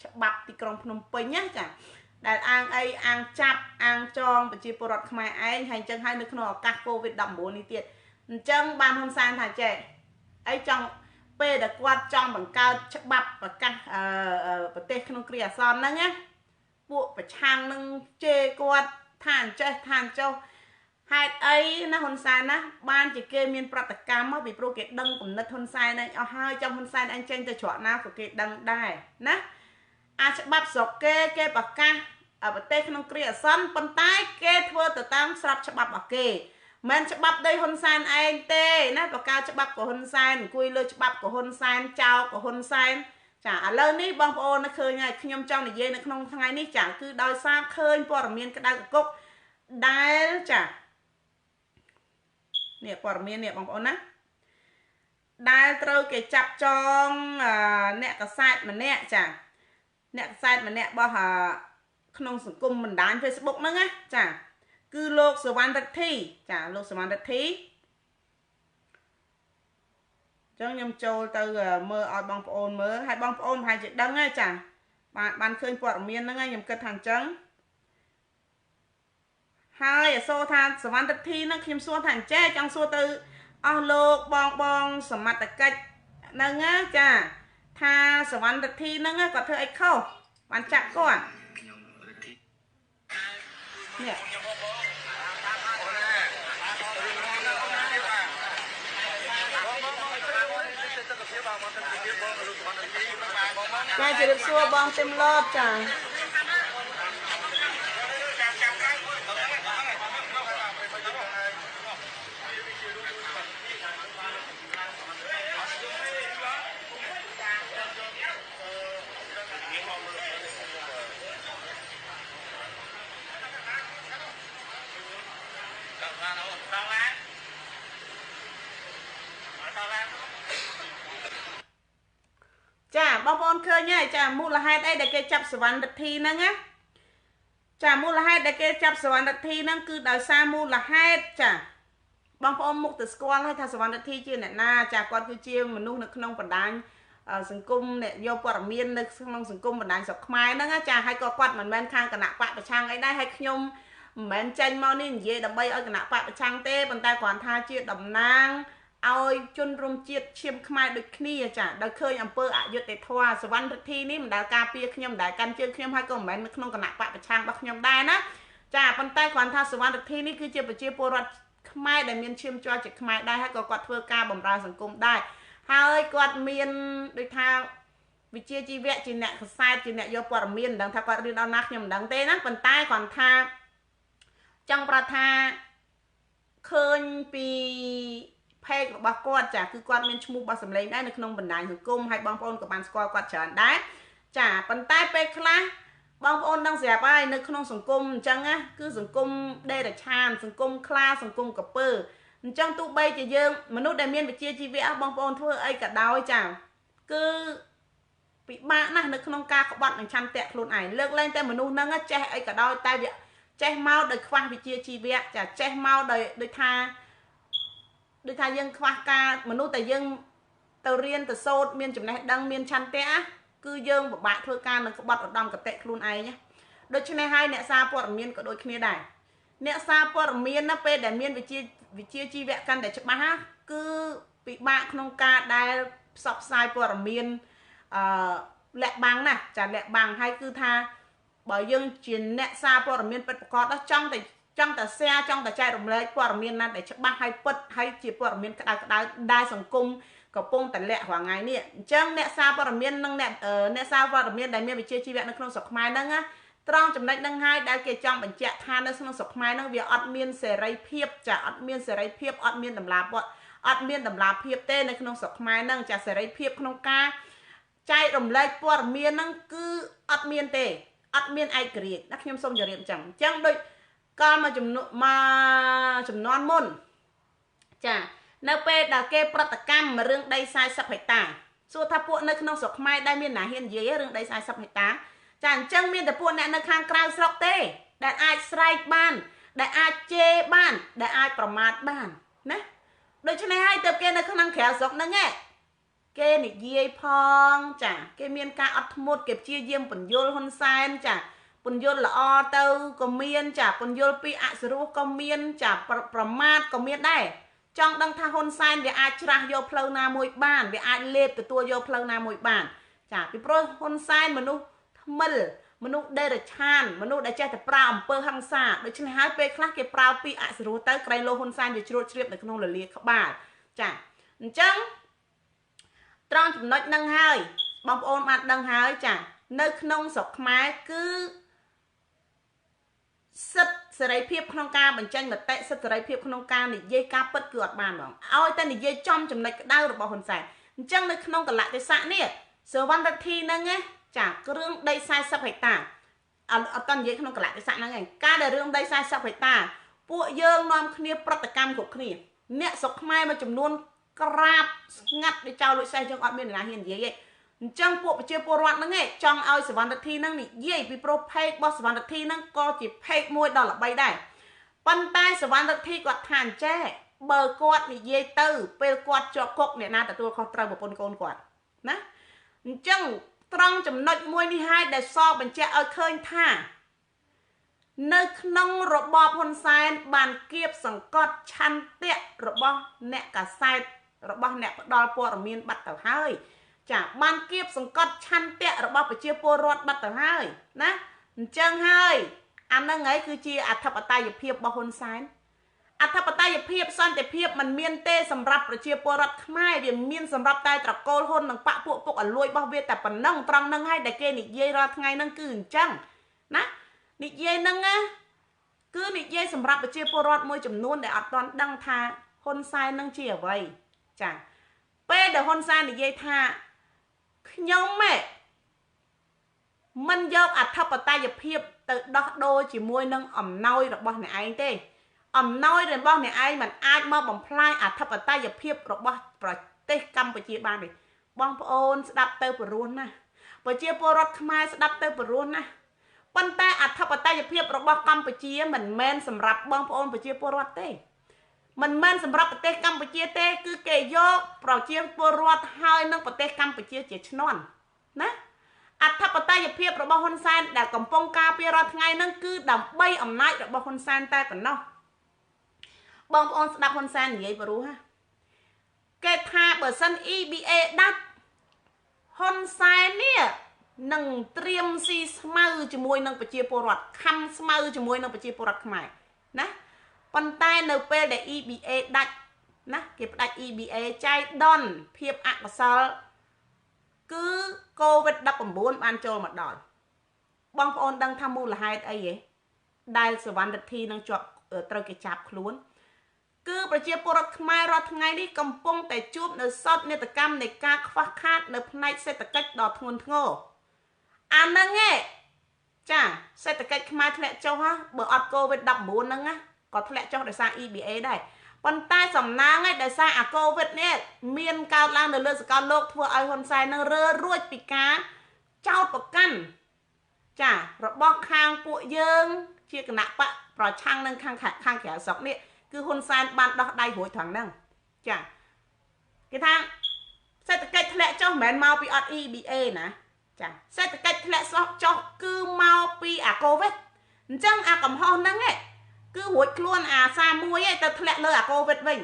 ច្បាប់ទីក្រុងភ្នំពេញណាចាដែលអាងអីអាងចាប់អាងចងប្រជាពលរដ្ឋខ្មែរឯងហើយអញ្ចឹងហើយនៅក្នុងឱកាស COVID-19 នេះទៀតអញ្ចឹងបានហ៊ុនសែនថាចេះអីចង់ពេលដែលគាត់ចង់បង្កើតច្បាប់ប្រកាសប្រទេសក្នុងគ្រាអាសន្នហ្នឹងណាពួកប្រឆាំងនឹងជេរគាត់ថាអញ្ចេះថាអញ្ចោះហេតុអីណាហ៊ុនសែនណាបានជាគេមានប្រតិកម្មមកពីព្រោះគេដឹងគំនិតហ៊ុនសែនឯងអស់ហើយចាំហ៊ុនសែនឯងចេញទៅច្រកណាក៏គេដឹងដែរណាអាច្បាប់ស្រុកគេគេប្រកាសប្រទេសក្នុងគ្រាអាសន្នប៉ុន្តែគេធ្វើទៅតាមស្របច្បាប់របស់គេមិនច្បាប់ដីហ៊ុនសែនឯងទេណាប្រកាសច្បាប់ក៏ហ៊ុនសែនអង្គុយលើច្បាប់ក៏ហ៊ុនសែនចោលក៏ហ៊ុនសែនចាឥឡូវនេះបងប្អូននៅឃើញហើយខ្ញុំចង់និយាយនៅក្នុងថ្ងៃនេះចាគឺដោយសារឃើញព័ត៌មានក្តៅកគុកដែលចានេះព័ត៌មាននេះបងប្អូនណាដែលត្រូវគេចាប់ចងអ្នកកសែតម្នាក់ចាអ្នកកសែតម្នាក់របស់ក្នុងសង្គមបណ្ដាញ Facebook ហ្នឹងណាចាគឺលោកសវណ្ណរិទ្ធីចាលោកសវណ្ណរិទ្ធីចឹងខ្ញុំចូលទៅមើលឲ្យបងប្អូនមើលហើយបងប្អូនប្រហែលជាដឹងហើយចាបានឃើញព័ត៌មានហ្នឹងហើយខ្ញុំគិតថាអញ្ចឹងហើយអសូរថាសវណ្ណរិទ្ធីហ្នឹងខ្ញុំសួរថាអញ្ចេះចង់សួរទៅអស់លោកបងបងសមត្ថកិច្ចហ្នឹងណាចាថាសវណ្ណរិទ្ធីហ្នឹងគាត់ធ្វើអីខុសបានចាក់គាត់នេះចាជម្រាបសួរបងទឹមលតចាចាបងប្អូនឃើញហើយចាមូលហេតុអីដែលគេចាប់សវណ្ណរិទ្ធីហ្នឹងណាចាមូលហេតុដែលគេចាប់សវណ្ណរិទ្ធីហ្នឹងគឺដោយសារមូលហេតុចាបងប្អូនមុខទៅស្គាល់ហើយថាសវណ្ណរិទ្ធីជាអ្នកណាចាគាត់គឺជាមនុស្សនៅក្នុងបណ្ដាញសង្គមអ្នកយកព័ត៌មាននៅក្នុងសង្គមបណ្ដាញស្រុកខ្មែរហ្នឹងណាចាហើយក៏គាត់មិនមែនខាងគណៈបកប្រឆាំងអីដែរហើយខ្ញុំមិនមែនចេញមកនេះនិយាយដើម្បីឲ្យគណៈបកប្រឆាំងទេប៉ុន្តែគ្រាន់ថាជាតំណាងឲ្យជនរួមជាតិឈាមខ្មែរដូចគ្នាចាដោយឃើញអំពើអយុត្តិធម៌សវណ្ណរិទ្ធីនេះមិនដែលការពារខ្ញុំមិនដែលកាន់ជើងខ្ញុំហើយក៏មិនមែននៅក្នុងគណៈបកប្រឆាំងរបស់ខ្ញុំដែរណាចាប៉ុន្តែគ្រាន់ថាសវណ្ណរិទ្ធីនេះគឺជាប្រជាពលរដ្ឋខ្មែរដែលមានឈាមជ័រជាខ្មែរដែរហើយក៏គាត់ធ្វើការបម្រើសង្គមដែរហើយគាត់មានដូចថាវិជ្ជាជីវៈជាអ្នកកសែតជាអ្នកយកព័ត៌មានមិនដឹងថាគាត់រៀនដល់ណាខ្ញុំមិនដឹងទេណាប៉ុន្តែគ្រាន់ថាចង់ប្រាប់ថាឃើញពីផេករបស់គាត់ចាគឺគាត់មានឈ្មោះរបស់សម្លេងដែរនៅក្នុងបណ្ដាញសង្គមហើយបងប្អូនក៏បានស្គាល់គាត់ច្រើនដែរចាប៉ុន្តែពេលខ្លះបងប្អូនដឹងស្រាប់ហើយនៅក្នុងសង្គមអញ្ចឹងណាគឺសង្គមដេរឆានសង្គមខ្លាសង្គមកពើអញ្ចឹងទោះបីជាយើងមនុស្សដែលមានវិជ្ជាជីវៈបងប្អូនធ្វើអីក៏ដោយចាគឺពិបាកណាស់នៅក្នុងការក្បត់នឹងឆន្ទៈខ្លួនឯងលើកលែងតែមនុស្សហ្នឹងចេះអីក៏ដោយតែវាចេះមកដោយខ្វះវិជ្ជាជីវៈចាចេះមកដោយដូចថាយើងខ្វះការមនុស្សតែយើងទៅរៀនទៅសូត្រមានចំណេះដឹងមានឆន្ទៈគឺយើងពិបាកធ្វើការនឹងក្បត់ឧត្តមកតិខ្លួនឯងណាដូច្នេះហើយអ្នកសារព័ត៌មានក៏ដូចគ្នាដែរអ្នកសារព័ត៌មានណាពេលដែលមានវិជ្ជាជីវៈកាន់តែច្បាស់គឺពិបាកក្នុងការដែលផ្សព្វផ្សាយព័ត៌មានលាក់បាំងណាចាលាក់បាំងហើយគឺថាបើយើងជាអ្នកសារព័ត៌មានពិតប្រាកដដល់ចង់តែ share ចង់តែចែករំលែកព័ត៌មានណាដែលច្បាស់ហើយពិតហើយជាព័ត៌មានក្តៅក្តៅដែលសង្គមកំពុងតែលាក់រាល់ថ្ងៃនេះអញ្ចឹងអ្នកសារព័ត៌មាននិងអ្នកសារព័ត៌មានដែលមានវិជ្ជាជីវៈនៅក្នុងស្រុកខ្មែរហ្នឹងណាត្រង់ចំណុចហ្នឹងហើយដែលគេចង់បញ្ជាក់ថានៅក្នុងស្រុកខ្មែរហ្នឹងវាអត់មានសេរីភាពចាអត់មានសេរីភាពអត់មានតម្លាភាពអត់មានតម្លាភាពទេនៅក្នុងស្រុកខ្មែរហ្នឹងចាសេរីភាពក្នុងការចែករំលែកព័ត៌មានហ្នឹងគឺអត់មានទេអត់មានឯករាជ្យណាខ្ញុំសូមជម្រាបអញ្ចឹងដូចកាលមកចំនួនមុនចានៅពេលដែលគេប្រតិកម្មរឿងដី40ហិកតាសួរថាពួកនៅក្នុងស្រុកខ្មែរដែលមានណាហ៊ាននិយាយរឿងដី40ហិកតាចាអញ្ចឹងមានតែពួកអ្នកនៅខាងក្រៅស្រុកទេដែលអាចស្រែកបានដែលអាចជេរបានដែលអាចប្រមាថបានណាដូច្នេះហើយទៅគេនៅក្នុងក្រៅស្រុកហ្នឹងឯង គេនិយាយផងចាគេមានការអត់ធ្មត់គេព្យាយាមពន្យល់ហ៊ុនសែនចាពន្យល់ល្អទៅក៏មានចាពន្យល់ពីអសរោះក៏មានចាប្រមាថក៏មានដែរចង់ដឹងថាហ៊ុនសែនវាអាចច្រាស់យកផ្លូវណាមួយបានវាអាចលេបទទួលយកផ្លូវណាមួយបានចាពីព្រោះហ៊ុនសែនមនុស្សថ្មិលមនុស្សដេរឆានមនុស្សដែលចេះតែប្រើអំពើហិង្សាដូច្នេះហើយពេលខ្លះគេប្រើពីអសរោះទៅក្រែងលោហ៊ុនសែនវាជ្រួតជ្រាបនៅក្នុងលលាក្បាលចាអញ្ចឹងត្រង់ចំណុចនឹងហើយបងប្អូនបានដឹងហើយចានៅក្នុងស្រុកខ្មែរគឺសិទ្ធិសេរីភាពក្នុងការបញ្ចេញមតិសិទ្ធិសេរីភាពក្នុងការនិយាយការពិតគឺអត់បានហ្មងឲ្យតែនិយាយចំចំណុចក្តៅរបស់ហ៊ុនសែនអញ្ចឹងនៅក្នុងកលៈទេសៈនេះសវណ្ណរដ្ឋីហ្នឹងណាចាគ្រឿងដី40ហិកតាអត់តនិយាយក្នុងកលៈទេសៈហ្នឹងឯងការដែលរឿងដី40ហិកតាពួកយើងនាំគ្នាប្រតិកម្មគ្រប់គ្នាអ្នកស្រុកខ្មែរមួយចំនួនក្រាបស្ងាត់ដូចចោលលួចសេះយើងអត់មានអ្នកណាហ៊ាននិយាយទេអញ្ចឹងពួកប្រជាពលរដ្ឋហ្នឹងឯងចង់ឲ្យសវណ្ណរដ្ឋីហ្នឹងនិយាយពីព្រោះផេករបស់សវណ្ណរដ្ឋីហ្នឹងក៏ជាផេកមួយដ៏ល្បីដែរប៉ុន្តែសវណ្ណរដ្ឋីគាត់ថាអញ្ចេះបើគាត់និយាយទៅពេលគាត់ជាប់គុកអ្នកណាទទួលខុសត្រូវប្រពន្ធកូនគាត់ណាអញ្ចឹងត្រង់ចំណុចមួយនេះហើយដែលសបញ្ជាក់ឲ្យឃើញថានៅក្នុងរបបហ៊ុនសែនបានគៀបសង្កត់ឆន្ទៈរបស់អ្នកកាសែតរបស់អ្នកផ្ដល់ព័ត៌មានបាត់ទៅហើយចាបានគៀបសង្កត់ឆន្ទៈរបស់ប្រជាពលរដ្ឋបាត់ទៅហើយណាអញ្ចឹងហើយអានឹងហើយគឺជាអធិបតេយ្យភាពរបស់ហ៊ុនសែនអធិបតេយ្យភាពសន្តិភាពมันមានទេសម្រាប់ប្រជាពលរដ្ឋខ្មែរវាមានសម្រាប់តែត្រកូលហ៊ុននិងបពពួកពុកអលួយរបស់វាតែប៉ុណ្ណឹងត្រង់នឹងហើយដែលគេនិយាយរាល់ថ្ងៃហ្នឹងគឺអញ្ចឹងណានិយាយហ្នឹងណាគឺនិយាយសម្រាប់ប្រជាពលរដ្ឋមួយចំនួនដែលអត់ទាន់ដឹងថាហ៊ុនសែននឹងជាអ្វីចាពេលដែលហ៊ុនសែននិយាយថាខ្ញុំម៉ែមិនយកអធិបតេយ្យភាពទៅដោះដូរជាមួយនឹងអំណោយរបស់អ្នកឯងទេអំណោយរបស់អ្នកឯងមិនអាចមកបំផ្លាញអធិបតេយ្យភាពរបស់ប្រទេសកម្ពុជាបានទេបងប្អូនស្ដាប់ទៅព្រោះណាស់ប្រជាពលរដ្ឋខ្មែរស្ដាប់ទៅព្រោះណាស់ប៉ុន្តែអធិបតេយ្យភាពរបស់កម្ពុជាមិនមែនសម្រាប់បងប្អូនប្រជាពលរដ្ឋទេមិនមែនសម្រាប់ប្រទេសកម្ពុជាទេគឺគេយកប្រជាពលរដ្ឋហើយនឹងប្រទេសកម្ពុជាជាឈ្នន់ណាអធិបតេយ្យភាពរបស់ហ៊ុនសែនដែលកំពុងការពាររាល់ថ្ងៃហ្នឹងគឺដើម្បីអំណាចរបស់ហ៊ុនសែនតែប៉ុណ្ណោះបងប្អូនស្ដាប់ហ៊ុនសែននិយាយព្រោះហ่ะគេថាបើសិន EBA ដាច់ហ៊ុនសែននេះនឹងត្រៀមស៊ីស្មៅជាមួយនឹងប្រជាពលរដ្ឋខំស្មៅជាមួយនឹងប្រជាពលរដ្ឋខ្មែរណាប៉ុន្តែនៅពេលដែល EBA ដាច់ណាគេផ្ដាច់ EBA ចៃដន្យភាពអកុសលគឺ COVID-19 បានចូលមកដល់បងប្អូនដឹងថាមូលហេតុអីហ៎ដែលសវណ្ណរដ្ឋីនឹងជាប់ត្រូវគេចាប់ខ្លួនគឺប្រជាពលរដ្ឋខ្មែររាល់ថ្ងៃនេះកំពុងតែជួបនៅសោកនាដកម្មនៃការខ្វះខាតនៅផ្នែកសេដ្ឋកិច្ចដ៏ធ្ងន់ធ្ងរអាហ្នឹងឯងចាសេដ្ឋកិច្ចខ្មែរធ្លាក់ចុះហ៎បើអត់ COVID-19 ហ្នឹងណាក៏ធ្លាក់ចុះដោយសារ EBA ដែរប៉ុន្តែសំណាងឯងដោយសារអា COVID នេះមានកើតឡើងនៅលើសកលលោកធ្វើឲ្យហ៊ុនសែននឹងរើរួចពីការចោទប្រកាន់ចារបស់ខាងពួកយើងជាគណៈបកប្រឆាំងនឹងខាងក្រៅស្រុកនេះគឺហ៊ុនសែនបានដោះដៃរួចត្រង់ហ្នឹងចាគេថាសេដ្ឋកិច្ចធ្លាក់ចុះមិនមែនមកពីអត់ EBA ណាចាសេដ្ឋកិច្ចធ្លាក់ចុះគឺមកពីអា COVID អញ្ចឹងអាកំហុសហ្នឹងឯងគឺរួចខ្លួនអា31ឯងទៅធ្លាក់លើអា COVID វិញ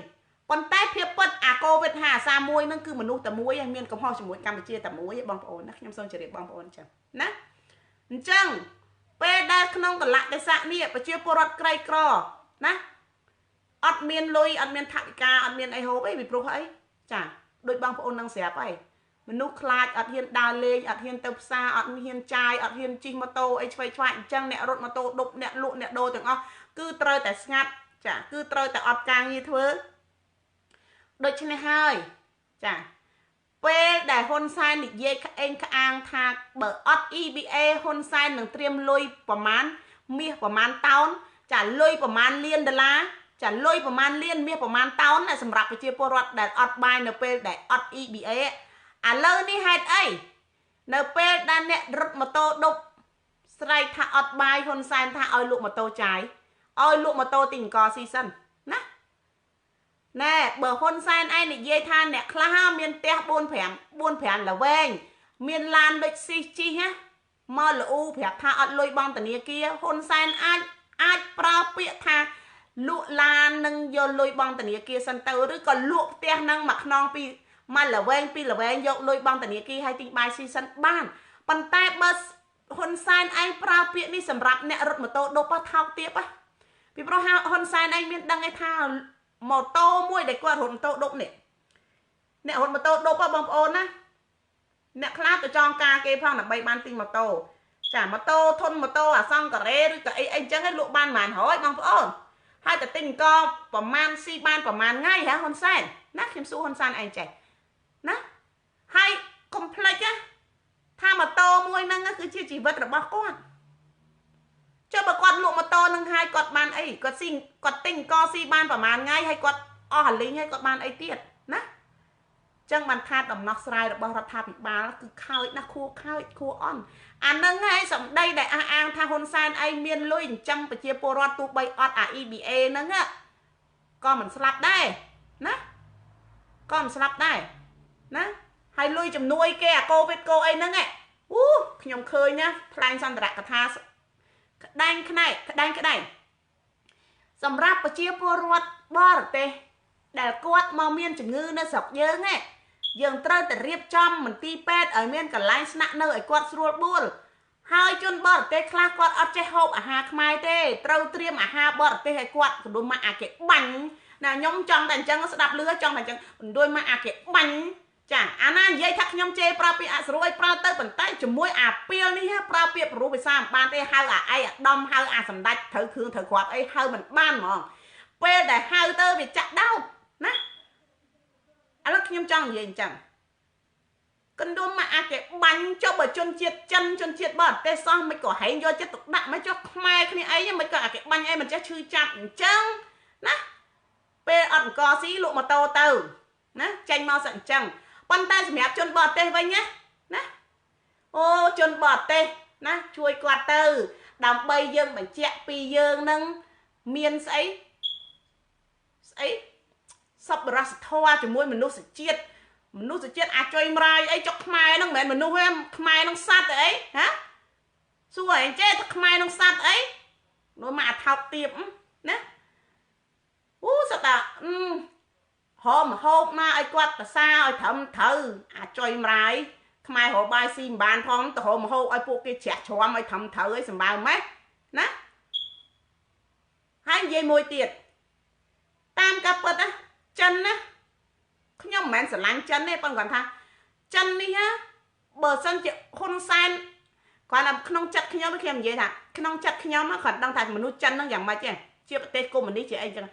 ប៉ុន្តែភាពពិតអា COVID 51ហ្នឹងគឺមនុស្សតែមួយឯងមានកំហុសជាមួយកម្ពុជាតែមួយឯងបងប្អូនណាខ្ញុំសូមជម្រាបបងប្អូនចឹងណាអញ្ចឹងពេលដែលក្នុងកលៈទេសៈនេះប្រជាពលរដ្ឋក្រីក្រណាអត់មានលុយអត់មានថវិកាអត់មានអីហូបអីពីព្រោះអីចាដូចបងប្អូននឹងស្រាប់អីមនុស្សខ្លាចអត់ហ៊ានដើរលេងអត់ហ៊ានទៅផ្សារអត់ហ៊ានចាយអត់ហ៊ានជិះម៉ូតូអីឆ្វេងឆ្វាយអញ្ចឹងអ្នករត់ម៉ូតូដប់អ្នកលក់អ្នកដូរទាំងអស់គឺត្រូវតែស្ងាត់ចាគឺត្រូវតែអត់ការងារធ្វើដូច្នេះហើយចាពេលដែលហ៊ុនសែននិយាយក្អេងក្អាងថាបើអត់ EBA ហ៊ុនសែននឹងត្រៀមលុយប្រមាណមាសប្រមាណតោនចាលុយប្រមាណលានដុល្លារចាលុយប្រមាណលានមាសប្រមាណតោនសម្រាប់ប្រជាពលរដ្ឋដែលអត់បាយនៅពេលដែលអត់ EBA ឥឡូវនេះហេតុអីនៅពេលដែលអ្នករត់ម៉ូតូដប់ស្រែកថាអត់បាយហ៊ុនសែនថាឲ្យលក់ម៉ូតូចាយឲ្យលក់ម៉ូតូទិញអង្គស៊ីសិនណា ណែបើហ៊ុនសែនឯងនិយាយថាអ្នកខ្លះមានផ្ទះ4 5 4 5ល្វែងមានឡានដូចស៊ីជីណាមកលូប្រាប់ថាអត់លុយបង់ធនាគារហ៊ុនសែនអាចប្រើពាក្យថាលក់ឡាននឹងយកលុយបង់ធនាគារសិនទៅឬក៏លក់ផ្ទះនឹងមួយខ្នងពីមួយល្វែងពីរល្វែងយកលុយបង់ធនាគារឲ្យទិញបាយស៊ីសិនបានប៉ុន្តែបើហ៊ុនសែនឯងប្រើពាក្យនេះសម្រាប់អ្នករត់ម៉ូតូដប់ថោកទាបពីព្រោះហ៊ុនសែនឯងមានដឹងឯថាម៉ូតូមួយដែលគាត់រត់ម៉ូតូដប់នេះអ្នករត់ម៉ូតូដប់បងប្អូនណាអ្នកខ្លះទៅចងការគេផងដើម្បីបានទិញម៉ូតូចាម៉ូតូធុនម៉ូតូអាសង្ការ៉េឬក៏អីអីចឹងឯងលក់បានប៉ុន្មានរយបងប្អូនហើយតែទិញកប្រមាណស៊ីបានប្រមាណថ្ងៃហ៎ហ៊ុនសែនណាខ្ញុំសួរហ៊ុនសែនឯងចេះណាហើយកុំភ្លេចណាថាម៉ូតូមួយហ្នឹងគឺជាជីវិតរបស់គាត់ចុះបើគាត់លក់ម៉ូតូនឹងហើយគាត់បានអីគាត់ស៊ីគាត់ទិញកស៊ីបានប្រហែលថ្ងៃហើយគាត់អស់អាលីងហើយគាត់បានអីទៀតណាចឹងបានថាដំណោះស្រាយរបស់រដ្ឋាភិបាលគឺខើចណាស់ខួខើចខួអន់អានឹងហើយសម្ដីដែលអះអាងថាហ៊ុនសែនឯងមានលុយចិញ្ចឹមប្រជាពលរដ្ឋទោះបីអត់អា EBA ហ្នឹងក៏មិនស្លាប់ដែរណាក៏មិនស្លាប់ដែរណាហើយលុយជំនួយគេអាកូវីដកូអីហ្នឹងអូខ្ញុំឃើញណាថ្លែងសន្ទរកថាក្តែងខ្នែកក្តែងក្តែងសម្រាប់ប្រជាពលរដ្ឋបរទេសដែលគាត់មកមានជំងឺនៅស្រុកយើងហ្នឹងយើងត្រូវតែរៀបចំមន្ទីរពេទ្យឲ្យមានកន្លែងស្នាក់នៅឲ្យគាត់ស្រួលបួលហើយជនបរទេសខ្លះគាត់អត់ចេះហូបអាហារខ្មែរទេត្រូវត្រៀមអាហារបរទេសឲ្យគាត់កណ្ដុំមកអាគេបាញ់ណាខ្ញុំចង់តែអញ្ចឹងស្ដាប់លឺចង់តែអញ្ចឹងបណ្ដោយមកអាគេបាញ់ចាអាណានិយាយថាខ្ញុំជេរប្រើពាក្យអសរួយប្រើទៅប៉ុន្តែជាមួយអាពីលនេះប្រើពាក្យព្រោះភាសាមិនបានទេហៅអាឯងអាដំហៅអាសម្ដេចត្រូវគ្រឿងត្រូវគ្រាប់អីហៅមិនបានហ្មងពេលដែលហៅទៅវាចាក់ដោតណាឥឡូវខ្ញុំចង់និយាយអញ្ចឹងកណ្ដុំមកអាគេបាញ់ចុះបើជនជាតិចិនជនជាតិបរទេសសោះមិនក៏ហែងយកចិត្តទុកដាក់មិនចុះខ្មែរគ្នាអីមិនក៏អាគេបាញ់អីមិនចេះឈឺចាប់អញ្ចឹងណាពេលអត់អង្គស៊ីលក់ម៉ូតូទៅណាចេញមកសឹកអញ្ចឹងប៉ុន្តែសម្រាប់ជនបរទេសវិញណាណាអូជនបរទេសណាជួយគាត់ទៅដើម្បីយើងបញ្ជាក់ពីយើងនឹងមានស្អីស្អីសប្បុរសធម៌ជាមួយមនុស្សជាតិមនុស្សជាតិអាចុយម្រាយអីចុកខ្មែរហ្នឹងមិនមែនមនុស្សទេខ្មែរហ្នឹងសត្វអីហ៎សួរអីចេះថាខ្មែរហ្នឹងសត្វអីនោះមកអាថោកទៀបណាអូសត្វតាហមហូបណាឲ្យគាត់ប្រសាឲ្យត្រឹមត្រូវអាចុយម្រាយខ្មែររកបាយស៊ីមិនបានផងទៅហមហូបឲ្យពួកគេជ្រះជ្រាំឲ្យត្រឹមត្រូវឲ្យសម្បើមម៉េះណាហើយនិយាយមួយទៀតតាមការពិតណាចិនណាខ្ញុំមិនមែនស្រឡាញ់ចិនទេប៉ុន្តែគាត់ថាចិននេះណាបើសិនជាហ៊ុនសែនគាត់ថាក្នុងចិត្តខ្ញុំខ្ញុំនិយាយថាក្នុងចិត្តខ្ញុំគាត់ដឹងថាមនុស្សចិនហ្នឹងយ៉ាងម៉េចទេជាប្រទេសកុម្មុយនីសជាអីចឹង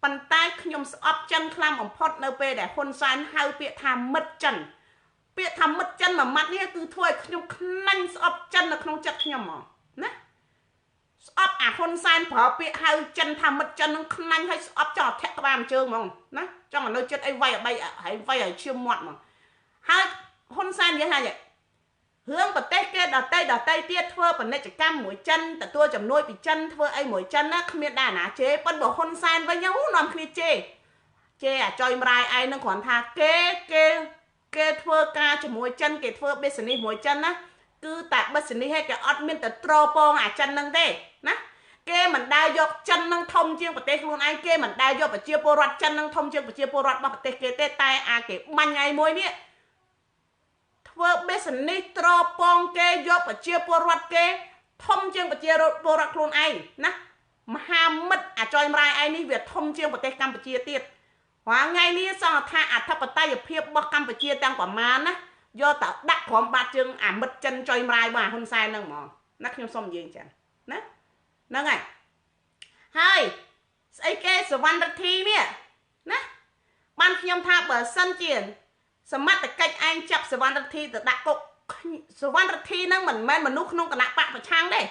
ប៉ុន្តែខ្ញុំស្អប់ចិនខ្លាំងបំផុតនៅពេលដែលហ៊ុនសែនហៅពាក្យថាមិត្តចិនពាក្យថាមិត្តចិនមួយម៉ាត់នេះគឺធ្វើឲ្យខ្ញុំខ្នាញ់ស្អប់ចិននៅក្នុងចិត្តខ្ញុំហ្មងណាស្អប់អាហ៊ុនសែនប្រើពាក្យហៅចិនថាមិត្តចិននឹងខ្នាញ់ឲ្យស្អប់ចង់ធាក់ក្បាលជើងហ្មងណាចង់ឲ្យនៅចិត្តអីវាយឲ្យបីហើយវាយឲ្យឈាមមាត់ហ្មងហើយហ៊ុនសែននិយាយថារឿងប្រទេសគេដតីទៀតធ្វើពាណិជ្ជកម្មមួយចិនទទួលជំនួយពីចិនធ្វើអីមួយចិនណាគ្មានដែរណាជេរប៉ុន្តែបើហ៊ុនសែនវិញអូនាំគ្នាជេរជេរអាចុយម្រាយឯងនឹងគ្រាន់ថាគេគេគេធ្វើការជាមួយចិនគេធ្វើ business មួយចិនណាគឺតែ business ឯងគេអត់មានតែត្រពងអាចិនហ្នឹងទេណាគេមិនដែលយកចិននឹងធំជាងប្រទេសខ្លួនឯងគេមិនដែលយកប្រជាពលរដ្ឋចិននឹងធំជាងប្រជាពលរដ្ឋរបស់ប្រទេសគេទេតែអាគេបាញ់ឯងមួយនេះធ្វើ business ត្រពងគេយកប្រជាពលរដ្ឋគេធំជាងប្រជាពលរដ្ឋខ្លួនឯងណាមហាមិត្តអាចុយម្រាយឯងនេះវាធំជាងប្រទេសកម្ពុជាទៀតរាល់ថ្ងៃនេះសង្ឃថាអធិបតេយ្យភាពរបស់កម្ពុជាទាំងប្រមាណណាយកទៅដាក់ក្រោមបាតជើងអាមិត្តចិនចុយម្រាយរបស់ហ៊ុនសែនហ្នឹងហ្មងណាខ្ញុំសុំនិយាយអញ្ចឹងណាហ្នឹងហើយហើយស្អីគេសវណ្ណរិទ្ធីនេះណាបានខ្ញុំថាបើសិនជាសមត្ថកិច្ចឯងចាប់សវណ្ណរិទ្ធីទៅដាក់គុកសវណ្ណរិទ្ធីហ្នឹងមិនមែនមនុស្សក្នុងគណៈបកប្រឆាំងទេ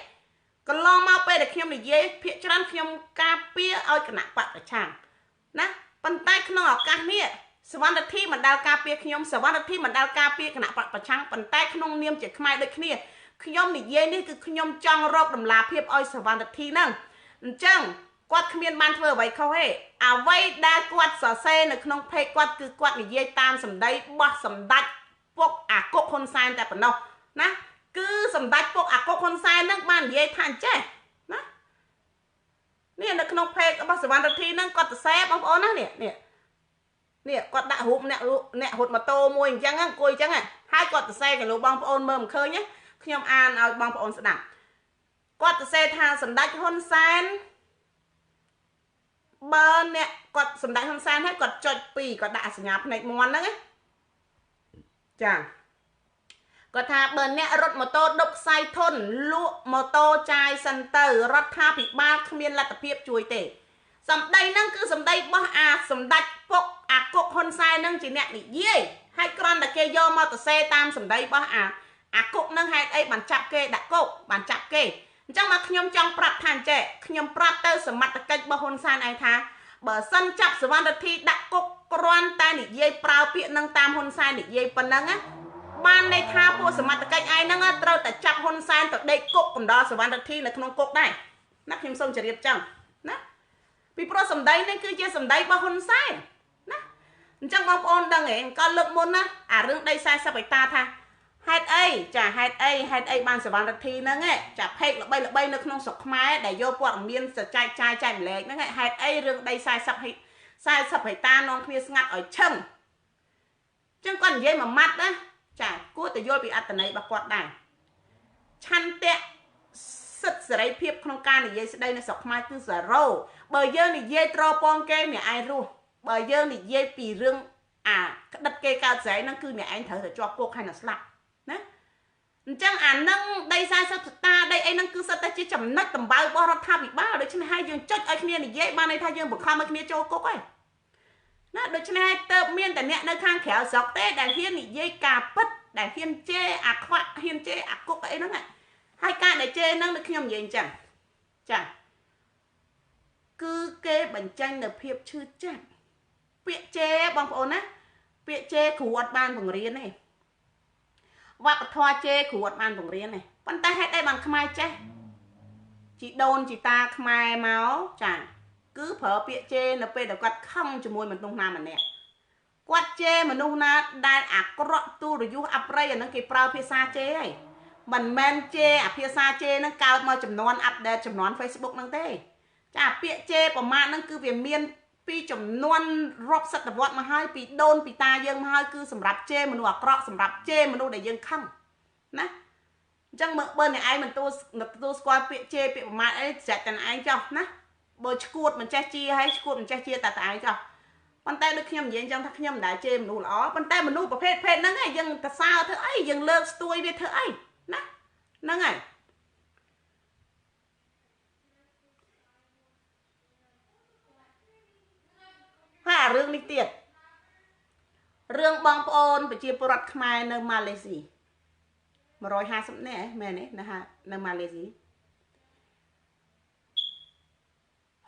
កន្លងមកពេលដែលខ្ញុំនិយាយភាគច្រើនខ្ញុំការពារឲ្យគណៈបកប្រឆាំងណាប៉ុន្តែក្នុងឱកាសនេះសវណ្ណរិទ្ធីមិនដែលការពារខ្ញុំសវណ្ណរិទ្ធីមិនដែលការពារគណៈបកប្រឆាំងប៉ុន្តែក្នុងនាមជាខ្មែរដូចគ្នាខ្ញុំនិយាយនេះគឺខ្ញុំចង់រកតម្លាភាពឲ្យសវណ្ណរិទ្ធីហ្នឹងអញ្ចឹង គាត់គ្មានបានធ្វើអ្វីខុសទេអ្វីដែលគាត់សរសេរនៅក្នុងផេកគាត់គឺគាត់និយាយតាមសម្ដីបោះសម្ដេចពុកអាគុកហ៊ុនសែនតែប៉ុណ្ណោះណាគឺសម្ដេចពុកអាគុកហ៊ុនសែននឹងបាននិយាយថាអញ្ចេះណានេះនៅក្នុងផេករបស់សវណ្ណរិទ្ធីនឹងគាត់សរសេរបងប្អូនណានេះនេះនេះគាត់ដាក់រូបអ្នកអ្នករត់ម៉ូតូមួយអញ្ចឹងអង្គុយអញ្ចឹងហើយគាត់សរសេរកលោកបងប្អូនមើលមិនឃើញណាខ្ញុំអានឲ្យបងប្អូនស្ដាប់គាត់សរសេរថាសម្ដេចហ៊ុនសែនបើអ្នកគាត់សម្ដេចហ៊ុនសែនហើយគាត់ចុច2គាត់ដាក់សញ្ញាភ្នែកមន់ហ្នឹងណាចាគាត់ថាបើអ្នករត់ម៉ូតូដប់ខ្សែធនលក់ម៉ូតូចាយសិនទៅរដ្ឋាភិបាលគ្មានលទ្ធភាពជួយទេសម្ដីហ្នឹងគឺសម្ដីរបស់អាសម្ដេចពុកអាគុកហ៊ុនសែនហ្នឹងជាអ្នកនិយាយហើយគ្រាន់តែគេយកមកសរសេរតាមសម្ដីរបស់អាគុកហ្នឹងហេតុអីបានចាប់គេដាក់គុកបានចាប់គេអញ្ចឹងមកខ្ញុំចង់ប្រាប់ថាអញ្ចេះខ្ញុំប្រាប់ទៅសមត្ថកិច្ចរបស់ហ៊ុនសែនឯងថាបើសិនចាប់សវណ្ណរិទ្ធីដាក់គុកគ្រាន់តែនិយាយប្រើពាក្យនឹងតាមហ៊ុនសែននិយាយប៉ុណ្ណឹងណាបានន័យថាពួកសមត្ថកិច្ចឯងហ្នឹងត្រូវតែចាប់ហ៊ុនសែនទៅដេកគុកកំដរសវណ្ណរិទ្ធីនៅក្នុងគុកដែរណាខ្ញុំសូមជម្រាបចឹងណាពីព្រោះសម្ដីនេះគឺជាសម្ដីរបស់ហ៊ុនសែនណាអញ្ចឹងបងប្អូនដឹងហ៎ក៏លើកមុនណាអារឿងដី40ហិកតាថាហេតុអីចាហេតុអីហេតុអីបានសវណ្ណរិទ្ធីហ្នឹងចាផេកល្បីល្បីនៅក្នុងស្រុកខ្មែរដែលយកព័ត៌មានទៅចែកចាយចែកម្លែកហ្នឹងហេតុអីរឿងដី40ហិកតានាំគ្នាស្ងាត់ឲ្យឈឹងអញ្ចឹងគាត់និយាយមួយម៉ាត់ណាចាគួរតែយល់ពីអត្ថន័យរបស់គាត់ដែរឆន្ទៈសិទ្ធិសេរីភាពក្នុងការនិយាយស្ដីនៅស្រុកខ្មែរគឺ0បើយើងនិយាយត្រពងគេអ្នកឯងរស់បើយើងនិយាយពីរឿងអាក្តិតគេកើតស្រីហ្នឹងគឺអ្នកឯងត្រូវតែជាប់គុកហើយនឹងស្លាប់ណាអញ្ចឹងអានឹងដី40ហិកតាដីអីហ្នឹងគឺសិតតែជាចំណុចតម្បើរបស់រដ្ឋាភិបាលដូច្នេះហើយយើងចុចឲ្យគ្នានិយាយបានន័យថាយើងបង្ខំឲ្យគ្នាចូលគុកហើយណាដូច្នេះហើយទៅមានតែអ្នកនៅខាងក្រៅស្រុកទេដែលហ៊ាននិយាយការពិតដែលហ៊ានជេរអាខ្វាក់ហ៊ានជេរអាគុកអីហ្នឹងហើយការដែលជេរហ្នឹងដូចខ្ញុំនិយាយអញ្ចឹងចាគឺគេបញ្ចេញនៅភាពឈឺចាប់ពាក្យជេរបងប្អូនណាពាក្យជេរគ្រូអត់បានបង្រៀនទេវប្បធម៌ជេរគ្រូអត់បានបង្រៀនទេប៉ុន្តែហេតុអីបានខ្មែរចេះជីដូនជីតាខ្មែរមកចាគឺប្រើពាក្យជេរនៅពេលដែលគាត់ខឹងជាមួយមនុស្សណាម្នាក់គាត់ជេរមនុស្សណាដែលអាក្រក់ទូរយុះអប្រិយអានឹងគេប្រើភាសាជេរហើយមិនមែនជេរអាភាសាជេរនឹងកើតមកចំនួនអាប់ដេតចំនួន Facebook ហ្នឹងទេចាពាក្យជេរប្រមាថហ្នឹងគឺវាមានពីចំនួនរាប់សតវត្សមកហើយពីដូនពីតាយើងមកហើយគឺសម្រាប់ជេរមនុស្សអាក្រក់សម្រាប់ជេរមនុស្សដែលយើងខឹងណាអញ្ចឹងមើលបើអ្នកឯងមិនទទួលស្គាល់ពាក្យជេរពាក្យប្រមាថអីស្រេចតែអ្នកឯងចោះណាបើឈួតមិនចេះជាហើយឈួតមិនចេះជាតែតែឯងចោះប៉ុន្តែដូចខ្ញុំនិយាយអញ្ចឹងថាខ្ញុំមិនដែលជេរមនុស្សល្អប៉ុន្តែមនុស្សប្រភេទហ្នឹងឯងយើងទៅសើធ្វើអីយើងលើកស្ទួយវាធ្វើអីណាហ្នឹងហើយហើយអារឿងនេះទៀតរឿងបងប្អូនប្រជាពលរដ្ឋខ្មែរនៅម៉ាឡេស៊ី150នាក់មែនទេណានៅម៉ាឡេស៊ី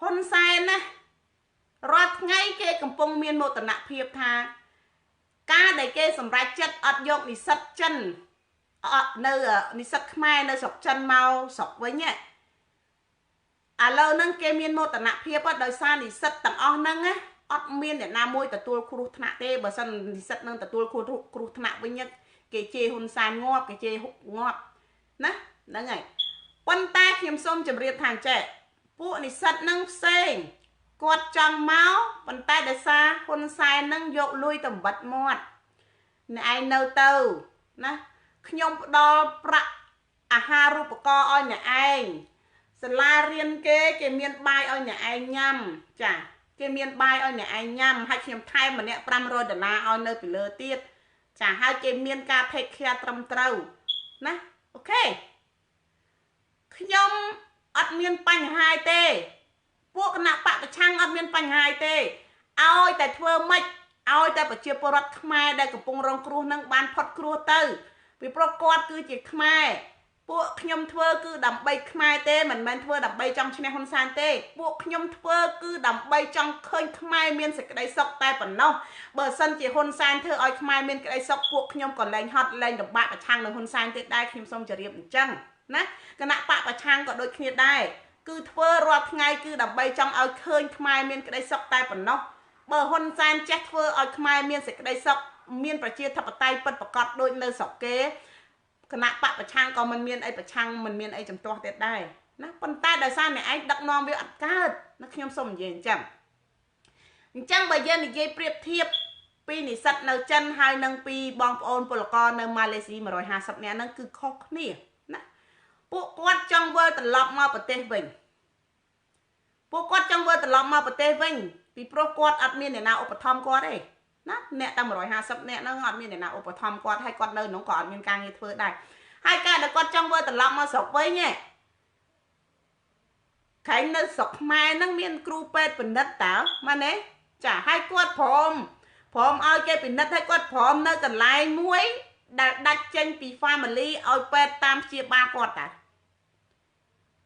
ហ៊ុនសែនណារាល់ថ្ងៃគេកំពុងមានមោទនភាពថាការដែលគេសម្រេចចិត្តអត់យកនិស្សិតចិនអត់នៅនិស្សិតខ្មែរនៅស្រុកចិនមកស្រុកវិញឥឡូវហ្នឹងគេមានមោទនភាពដោយសារនិស្សិតទាំងអស់ហ្នឹងណាអត់មានអ្នកណាមួយទទួលគ្រោះថ្នាក់ទេបើសិននិស្សិតនឹងទទួលគ្រោះថ្នាក់វិញគេជេរហ៊ុនសែនងាប់គេជេរងាប់ណាហ្នឹងហើយប៉ុន្តែខ្ញុំសូមជម្រាបថាអញ្ចេះពួកនិស្សិតនឹងផ្សេងគាត់ចង់មកប៉ុន្តែដោយសារហ៊ុនសែននឹងយកលុយទៅបិទមាត់អ្នកឯងនៅទៅណាខ្ញុំផ្ដល់ប្រាក់អាហារូបករណ៍ឲ្យអ្នកឯងសាលារៀនគេមានបាយឲ្យអ្នកឯងញ៉ាំចាគេមានបាយឲ្យអ្នកឯងញ៉ាំហើយខ្ញុំថែមម្នាក់500ដុល្លារឲ្យនៅពីលើទៀតចាហើយគេមានការ take care ត្រឹមត្រូវណាអូខេខ្ញុំអត់មានបញ្ហាទេពួកគណៈបកប្រឆាំងអត់មានបញ្ហាទេឲ្យតែធ្វើម៉េចឲ្យតែប្រជាពលរដ្ឋខ្មែរដែលកំពុងរងគ្រោះនឹងបានផុតគ្រោះទៅពីព្រោះគាត់គឺជាខ្មែរពួកខ្ញុំធ្វើគឺដើម្បីខ្មែរទេមិនមែនធ្វើដើម្បីចង់ឈ្នះហ៊ុនសែនទេពួកខ្ញុំធ្វើគឺដើម្បីចង់ឃើញខ្មែរមានសេចក្តីសុខតែប៉ុណ្ណោះបើសិនជាហ៊ុនសែនធ្វើឲ្យខ្មែរមានក្តីសុខពួកខ្ញុំក៏លែងហត់លែងលំបាកប្រឆាំងនឹងហ៊ុនសែនទៀតដែរខ្ញុំសូមជម្រាបអញ្ចឹងណាគណៈបកប្រឆាំងក៏ដូចគ្នាដែរ គឺធ្វើរាល់ថ្ងៃគឺដើម្បីចង់ឲ្យឃើញខ្មែរមានក្តីសុខតែប៉ុណ្ណោះបើហ៊ុនសែនចេះធ្វើឲ្យខ្មែរមានសេចក្តីសុខមានប្រជាធិបតេយ្យពិតប្រាកដដូចនៅស្រុកគេគណៈបកប្រឆាំងក៏មិនមានអីប្រឆាំងមិនមានអីចំទាស់ទៀតដែរណាប៉ុន្តែដោយសារអ្នកឯងដឹកនាំវាអត់កើតណាខ្ញុំសូមនិយាយអញ្ចឹងបើយើងនិយាយប្រៀបធៀបពីនិស្សិតនៅចិនហើយនិងពីបងប្អូនពលករនៅម៉ាឡេស៊ី150នាក់ហ្នឹងគឺខុសគ្នាណាពួកគាត់ចង់វិលត្រឡប់មកប្រទេសវិញពួកគាត់ចង់វិលត្រឡប់មកប្រទេសវិញពីព្រោះគាត់អត់មានអ្នកណាឧបត្ថម្ភគាត់ទេណាអ្នកតែ150នាក់ហ្នឹងអត់មានអ្នកណាឧបត្ថម្ភគាត់ហើយគាត់នៅក្នុងក៏អត់មានការងារធ្វើដែរហើយការដែលគាត់ចង់វិលត្រឡប់មកស្រុកវិញឯងខែនៅស្រុកខ្មែរហ្នឹងមានគ្រូពេទ្យពិនិត្យតើមែនទេចាហើយគាត់ព្រមឲ្យគេពិនិត្យឲ្យគាត់ព្រមនៅកន្លែងមួយដែលដាច់ចេញពី family ឲ្យពេទ្យតាមព្យាបាលគាត់តា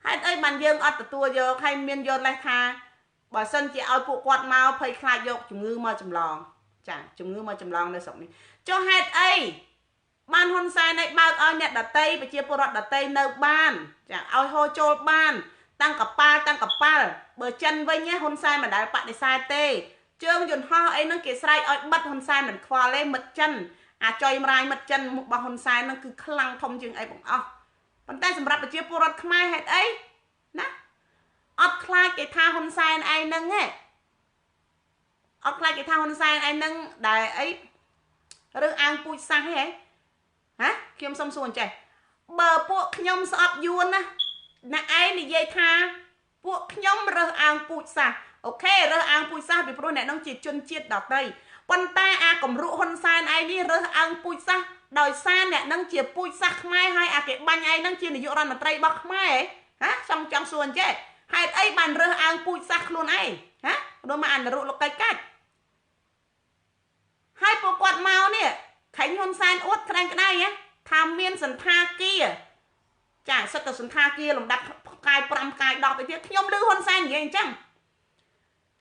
ហេតុអីបានយើងអត់ទទួលយកហើយមានយកលេសថាបើសិនជាឲ្យពួកគាត់មកភ័យខ្លាចយកជំងឺមកចម្លងចាជំងឺមកចម្លងនៅស្រុកនេះចុះហេតុអីបានហ៊ុនសែនឲ្យបើកឲ្យអ្នកដតីប្រជាពលរដ្ឋដតីនៅបានចាឲ្យហូរចូលបានតាំងកប៉ាល់បើចិនវិញហ៊ុនសែនមិនដែលបដិសេធទេជើងយន្តហោះអីហ្នឹងគេស្រែកឲ្យបិទហ៊ុនសែនមិនខ្វល់ទេមិត្តចិនអាចុយម្រាយមិត្តចិនរបស់ហ៊ុនសែនហ្នឹងគឺខ្លាំងធំជាងអីបងអស់ប៉ុន្តែសម្រាប់ប្រជាពលរដ្ឋខ្មែរហេតុអីណាអត់ខ្លាចគេថាហ៊ុនសែនឯងហ្នឹងទេអត់ខ្លាចគេថាហ៊ុនសែនឯងហ្នឹងដែលអីរើសអើងពូជសាសន៍ហ៎ហ៎ខ្ញុំសុំសួរអញ្ចេះបើពួកខ្ញុំស្អប់យួនណាអ្នកឯងនិយាយថាពួកខ្ញុំរើសអើងពូជសាសន៍អូខេរើសអើងពូជសាសន៍ពីព្រោះអ្នកនោះជាជនជាតិដទៃប៉ុន្តែអាគំរុហ៊ុនសែនឯងនេះរើសអើងពូជសាសន៍ដោយសារអ្នកនឹងជាពូជសាសន៍ខ្មែរហើយអាគេបាញ់ឯងនឹងជានាយករដ្ឋមន្ត្រីរបស់ខ្មែរហ៎ចង់សួរអញ្ចេះហេតុអីបានរើសអើងពូជសាសន៍ខ្លួនឯងហ៎ដូចមកអនុរុលោកកកាច់ហើយពួកគាត់មកនេះខេញហ៊ុនសែនអួតក្តែងក្តែងថាមានសន្តាគារចាសិតតែសន្តាគារលំដាប់ផ្កាយ5ផ្កាយ10ទៅទៀតខ្ញុំឮហ៊ុនសែននិយាយអញ្ចឹង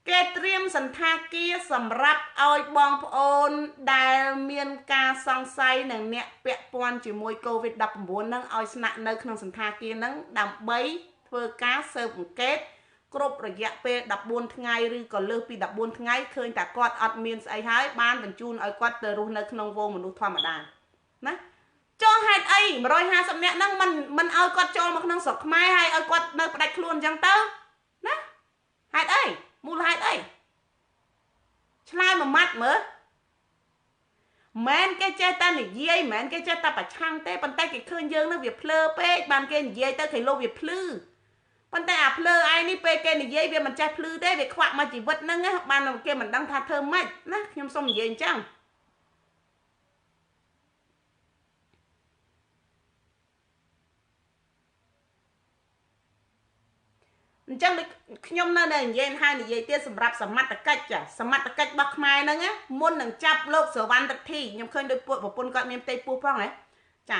គេត្រៀមសន្តាគារសម្រាប់ឲ្យបងប្អូនដែលមានការសង្ស័យនឹងអ្នកពាក់ព័ន្ធជាមួយ COVID-19 នឹងឲ្យស្នាក់នៅក្នុងសន្តាគារនឹងដើម្បីធ្វើការស៊ើបអង្កេតគ្រប់រយៈពេល14ថ្ងៃឬក៏លើសពី14ថ្ងៃឃើញតែគាត់អត់មានស្អីហើយបានបញ្ជូនឲ្យគាត់ទៅរស់នៅក្នុងវងមនុស្សធម្មតាណាចុះហេតុអី150នាក់ហ្នឹងមិនឲ្យគាត់ចូលមកក្នុងស្រុកខ្មែរហើយឲ្យគាត់នៅផ្ដាច់ខ្លួនអញ្ចឹងទៅណាហេតុអីមូលហេតុអីឆ្លើយមួយម៉ាត់មើលមិនគេចេះតែនិយាយមិនគេចេះតែប្រឆាំងទេប៉ុន្តែគេឃើញយើងនឹងវាភ្លើពេកបានគេនិយាយទៅគេលោកវាភ្លឺប៉ុន្តែអាភ្លើឯងនេះពេលគេនិយាយវាមិនចេះភ្លឺទេវាខ្វាក់មកជីវិតហ្នឹងបានគេមិនដឹងថាធ្វើម៉េចណាខ្ញុំសូមនិយាយអញ្ចឹងអញ្ចឹងដូចខ្ញុំនៅតែនិយាយហើយនិយាយទៀតសម្រាប់សមត្ថកិច្ចចាសមត្ថកិច្ចរបស់ខ្មែរហ្នឹងមុននឹងចាប់លោកសវណ្ណរិទ្ធីខ្ញុំឃើញដូចពួកប្រពន្ធគាត់មានផ្ទៃពោះផងហ៎ចា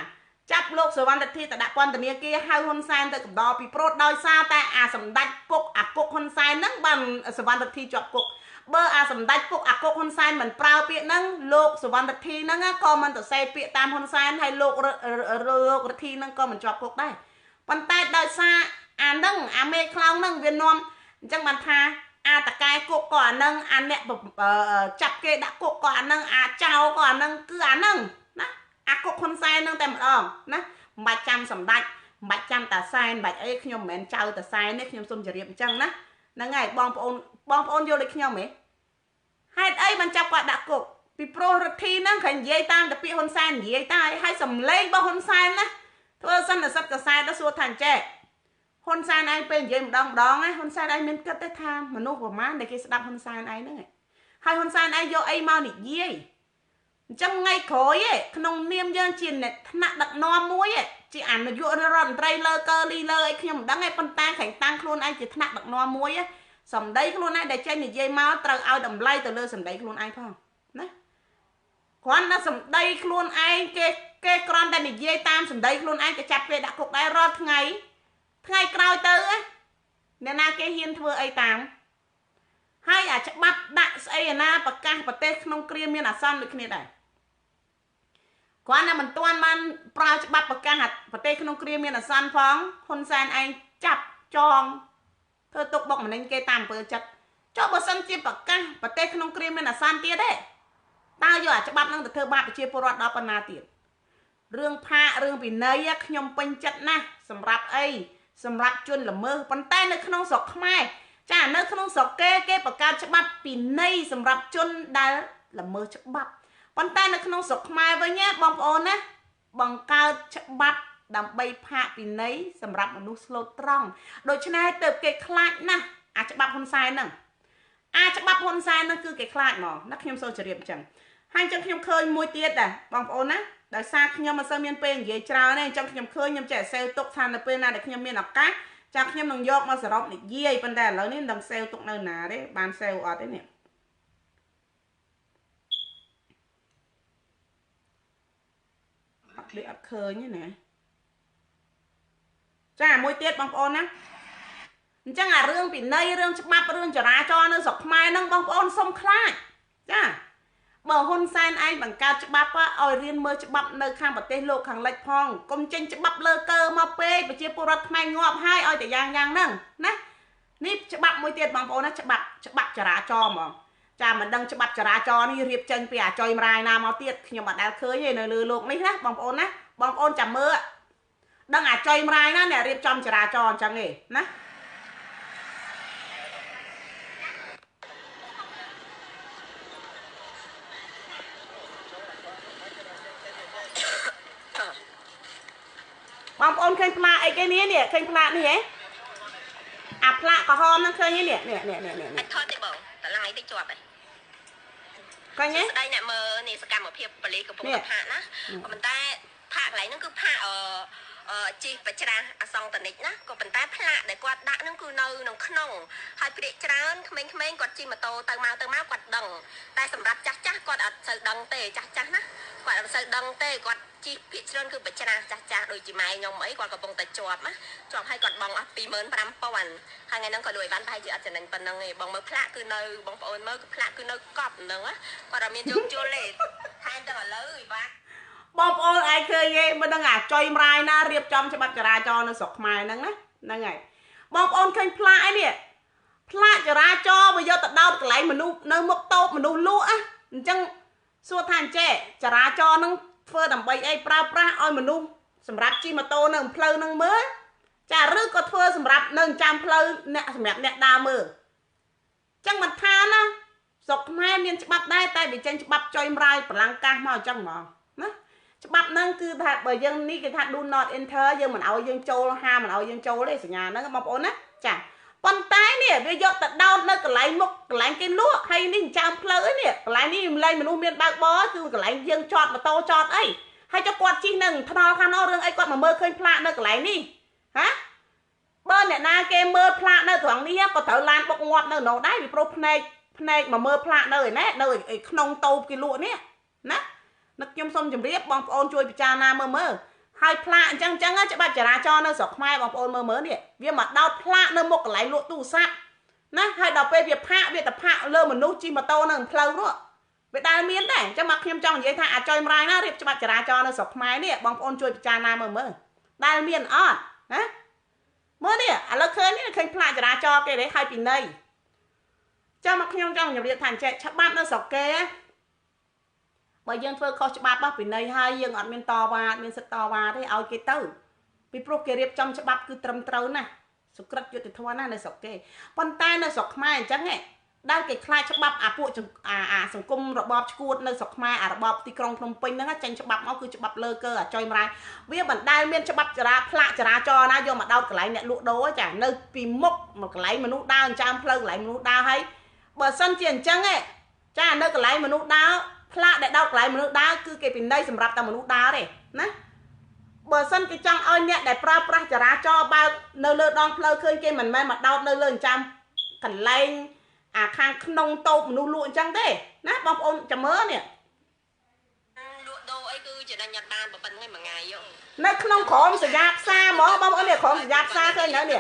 ចាប់លោកសវណ្ណរិទ្ធីទៅដាក់ពន្ធនាគារហៅហ៊ុនសែនទៅកំដរពីព្រោះដោយសារតែអាសម្ដេចគុកអាគុកហ៊ុនសែនហ្នឹងបានសវណ្ណរិទ្ធីជាប់គុកបើអាសម្ដេចគុកអាគុកហ៊ុនសែនមិនប្រើពាក្យហ្នឹងលោកសវណ្ណរិទ្ធីហ្នឹងក៏មិនទៅសេពាក្យតាមហ៊ុនសែនហើយលោករិទ្ធីហ្នឹងក៏មិនជាប់គុកដែរប៉ុន្តែដោយសារអាហ្នឹងអាមេខ្លោងហ្នឹងវានាំអញ្ចឹងបានថាអាតកែគុកក៏អាហ្នឹងអាអ្នកចាប់គេដាក់គុកក៏អាហ្នឹងអាចៅក៏អាហ្នឹងគឺអាហ្នឹងណាអាគុកហ៊ុនសែនហ្នឹងតែម្ដងណាមិនបាច់ចាំសម្ដេចមិនបាច់ចាំតាសែនមិនបាច់អីខ្ញុំមិនមែនចៅតាសែនទេខ្ញុំសូមជម្រាបអញ្ចឹងណាហ្នឹងហើយបងប្អូនយល់ដូចខ្ញុំហ៎ហេតុអីបានចាប់គាត់ដាក់គុកពីព្រោះរិទ្ធីហ្នឹងគេនិយាយតាមតែពាក្យហ៊ុនសែននិយាយតែហើយសំឡេងរបស់ហ៊ុនសែនណាធ្វើសន្និសិទកសែតទៅសួរថាអញ្ចេះហ៊ុនសែនឯងពេលនិយាយម្ដងម្ដងណាហ៊ុនសែនឯងមានគិតទេថាមនុស្សប្រមាណដែលគេស្ដាប់ហ៊ុនសែនឯងហ្នឹងហើយហ៊ុនសែនឯងយកអីមកនិយាយអញ្ចឹងថ្ងៃក្រោយឯងក្នុងនាមយើងជាអ្នកថ្នាក់ដឹកនាំមួយឯងជាអនុយករដ្ឋមន្ត្រីលើកើលីលើអីខ្ញុំមិនដឹងឯងប៉ុន្តែក្រែងតាំងខ្លួនឯងជាថ្នាក់ដឹកនាំមួយឯងសម្ដីខ្លួនឯងដែលចេញនិយាយមកត្រូវឲ្យតម្លៃទៅលើសម្ដីខ្លួនឯងផងណាគ្រាន់តែសម្ដីខ្លួនឯងគេគ្រាន់តែនិយាយតាមសម្ដីខ្លួនឯងគេចាប់គេដាក់គុកដែររាល់ថ្ងៃថ្ងៃក្រោយទៅអ្នកណាគេហ៊ានធ្វើអីតាមហើយអាច្បាប់ដាក់ស្អីអាណាប្រកាសប្រទេសក្នុងគ្រាមានអាសន្នដូចគ្នាដែរគ្រាន់តែមិនទាន់បានប្រើច្បាប់ប្រកាសប្រទេសក្នុងគ្រាមានអាសន្នផងហ៊ុនសែនឯងចាប់ចង ធ្វើទុកបុកម្នេញគេតាមអំពើចិត្តចុះបើសិនជាប្រកាសប្រទេសក្នុងគ្រាមានអាសន្នទៀតទេតើយកអាច្បាប់នឹងទៅធ្វើបាបប្រជាពលរដ្ឋដល់ប៉ុណ្ណាទៀតរឿងផាករឿងពិន័យខ្ញុំពេញចិត្តណាស់សម្រាប់អីសម្រាប់ជនល្មើសប៉ុន្តែនៅក្នុងស្រុកខ្មែរចានៅក្នុងស្រុកគេគេបង្កើតច្បាប់ពិន័យសម្រាប់ជនដែលល្មើសច្បាប់ប៉ុន្តែនៅក្នុងស្រុកខ្មែរវិញណាបងប្អូនណាបង្កើតច្បាប់ដើម្បីផាកពិន័យសម្រាប់មនុស្សស្លូតត្រង់ដូច្នេះទៅគេខ្លាចណាស់អាច្បាប់ហ៊ុនសែនហ្នឹងអាច្បាប់ហ៊ុនសែនហ្នឹងគឺគេខ្លាចហ្មងណាខ្ញុំសូមជម្រាបអញ្ចឹងហើយអញ្ចឹងខ្ញុំឃើញមួយទៀតដែរបងប្អូនណាដោយសារខ្ញុំមិនសូវមានពេលនិយាយច្រើនទេអញ្ចឹងខ្ញុំឃើញខ្ញុំចេះសេវទុកថានៅពេលណាដែលខ្ញុំមានឱកាសចាខ្ញុំនឹងយកមកសរុបនិយាយប៉ុន្តែឥឡូវនេះមិនដឹងសេវទុកនៅណាទេបានសេវអត់ទេនេះអត់ដូចអត់ឃើញទេណាចាមួយទៀតបងប្អូនណាអញ្ចឹងអារឿងពិន័យរឿងច្បាប់រឿងចរាចរណ៍នៅស្រុកខ្មែរហ្នឹងបងប្អូនសុំខ្លាចចាបើហ៊ុនសែនឯងបង្កើតច្បាប់ឲ្យរៀនមើលច្បាប់នៅខាងប្រទេសលោកខាងលិចផងកុំចេញច្បាប់លើកើមកពេកប្រជាពលរដ្ឋខ្មែរងាប់ហើយឲ្យតែយ៉ាងយ៉ាងហ្នឹងណានេះច្បាប់មួយទៀតបងប្អូនណាច្បាប់ចរាចរណ៍ហ្មងចាមិនដឹងច្បាប់ចរាចរណ៍នេះរៀបចេញពីអាចុយម្រាយណាមកទៀតខ្ញុំអត់ដែលឃើញទេនៅលើលោកនេះណាបងប្អូនណាបងប្អូនចាំមើលដឹងអាចុយម្រាយណាអ្នករៀបចំចរាចរណ៍អញ្ចឹងឯងណាបងប្អូនឃើញផ្លាកអីគេនេះនេះឃើញផ្លាកនេះហ៎អាផ្លាកក្រហមហ្នឹងឃើញទេនេះនេះនេះនេះអត់ថតទេបងតម្លៃតិចជាប់ហ៎ឃើញទេស្ដីអ្នកមើលនេះសកម្មភាពប៉ូលីសកំពុងតែផាកណាក៏ប៉ុន្តែផាកកន្លែងហ្នឹងគឺផាកជីបច្រាស់អសង្តនិចណាក៏ប៉ុន្តែផ្លាកដែលគាត់ដាក់ហ្នឹងគឺនៅក្នុងហើយព្រាកច្រើនក្មេងៗគាត់ជិះម៉ូតូទៅមកគាត់ដឹងតែសម្រាប់ចាស់ចាស់គាត់អត់សូវដឹងទេចាស់ចាស់ណាគាត់អត់សូវដឹងទេគាត់ជិះភាគច្រើនគឺបច្រាស់ចាស់ចាស់ដូចជាម៉ែខ្ញុំអីគាត់កំពុងតែជាប់ណាជាប់ហើយគាត់បងអស់25000ហើយថ្ងៃហ្នឹងក៏លួយបានប្រហែលជាអត់ចំណេញប៉ុណ្្នឹងឯងបងមើលផ្លាកគឺនៅបងប្អូនមើលផ្លាកគឺនៅកប់ហ្នឹងណាគាត់អត់មានយកជលទេថែមទាំងឥឡូវអីបាទបងប្អូនឯងឃើញទេមិនដឹងអាចុយម្រាយណារៀបចំច្បាប់ចរាចរណ៍នៅស្រុកខ្មែរហ្នឹងណាហ្នឹងហើយបងប្អូនឃើញផ្លាកអីនេះផ្លាកចរាចរណ៍មកយកទៅដោតកន្លែងមនុស្សនៅមុខតូបមនុស្សលក់ណាអញ្ចឹងសួរថាអញ្ចេះចរាចរណ៍ហ្នឹងធ្វើដើម្បីអីប្រើប្រាស់ឲ្យមនុស្សសម្រាប់ជិះម៉ូតូនៅផ្លូវហ្នឹងមើលចាឬក៏ធ្វើសម្រាប់នៅចាំផ្លូវអ្នកសម្រាប់អ្នកដើរមើលអញ្ចឹងមិនថាណាស្រុកខ្មែរមានច្បាប់ដែរតែវាចេញច្បាប់ចុយម្រាយប្រឡាំងកាសមកអញ្ចឹងហ្មងណាច្បាប់ហ្នឹងគឺថាបើយើងនេះគេថា do not enter យើងមិនឲ្យយើងចូលហាមិនឲ្យយើងចូលទេសញ្ញាហ្នឹងបងប្អូនណាចាប៉ុន្តែនេះវាយកទៅដោតនៅកន្លែងមុខកន្លែងគេលក់ហើយនេះចាំផ្លូវនេះកន្លែងនេះមិនលែងមនុស្សមានបើកបរគឺកន្លែងយើងចតម៉ូតូចតអីហើយចុះគាត់ជិះនឹងថ្នល់ខាងនោះរឿងអីគាត់មកមើលឃើញផ្លាកនៅកន្លែងនេះហ៎បើអ្នកណាគេមើលផ្លាកនៅត្រង់នេះក៏ត្រូវឡានបុកងាប់នៅនោះដែរពីព្រោះភ្នែកមកមើលផ្លាកនៅឯណានៅក្នុងតូបគេលក់នេះណានឹកខ្ញុំសូមជម្រាបបងប្អូនជួយពិចារណាមើលមើលហើយផ្លាកអញ្ចឹងច្បាប់ចរាចរណ៍នៅស្រុកខ្មែរបងប្អូនមើលមើលនេះវាមកដោតផ្លាកនៅមុខកន្លែងលក់ទូរស័ព្ទណាហើយដល់ពេលវាផាកវាទៅផាកលើមនុស្សជិះម៉ូតូនៅផ្លូវនោះវាដែលមានដែរអញ្ចឹងមកខ្ញុំចង់និយាយថាអាចុយម្រាយណារៀបច្បាប់ចរាចរណ៍នៅស្រុកខ្មែរនេះបងប្អូនជួយពិចារណាមើលមើលដែលមានអត់ណាមើលនេះឥឡូវឃើញនេះឃើញផ្លាកចរាចរណ៍គេទេហើយពិន័យចាំមកខ្ញុំចង់ជម្រាបថាអញ្ចេះច្បាប់នៅស្រុកគេបើយើងធ្វើខុសច្បាប់ពិន័យហើយយើងអត់មានតវ៉ាអត់មានសិទ្ធិតវ៉ាទេឲ្យគេទៅពីព្រោះគេរៀបចំច្បាប់គឺត្រឹមត្រូវណាស់សុក្រិតយុត្តិធម៌ណាស់នៅស្រុកគេប៉ុន្តែនៅស្រុកខ្មែរអញ្ចឹងឯងដែលគេខ្លាចច្បាប់អាពួកអាសង្គមរបបឈួតនៅស្រុកខ្មែរអារបបទីក្រុងភ្នំពេញហ្នឹងចេញច្បាប់មកគឺច្បាប់លើកើអាចុយម្រាយវាមិនដែលមានច្បាប់ចរាផ្លាកចរាចរណ៍ណាយកមកដោតកន្លែងអ្នកលក់ដូរចានៅពីមុខមកកន្លែងមនុស្សដើរអញ្ចាំផ្លូវកន្លែងមនុស្សដើរហើយបើសិនជាអញ្ចឹងឯងចានៅកន្លែងមនុស្សដើរផ្លាកដែលដោតកន្លែងមនុស្សដើរគឺគេពិន័យសម្រាប់តែមនុស្សដើរទេណាបើសិនគេចង់ឲ្យអ្នកដែលប្រើប្រាស់ចរាចរណ៍បើកនៅលើដងផ្លូវឃើញគេមិនមែនមកដោតនៅលើអញ្ចាំកន្លែងអាខាងក្នុងតូបមនុស្សលក់អញ្ចឹងទេណាបងប្អូនចាំមើលនេះលក់ដូរអីគឺចំណេញអត់បានប៉ុណ្្នឹងឯងមួយថ្ងៃនៅក្នុងក្រមសញ្ញាផ្សារហ្មងបងប្អូននេះក្រមសញ្ញាផ្សារឃើញនៅនេះ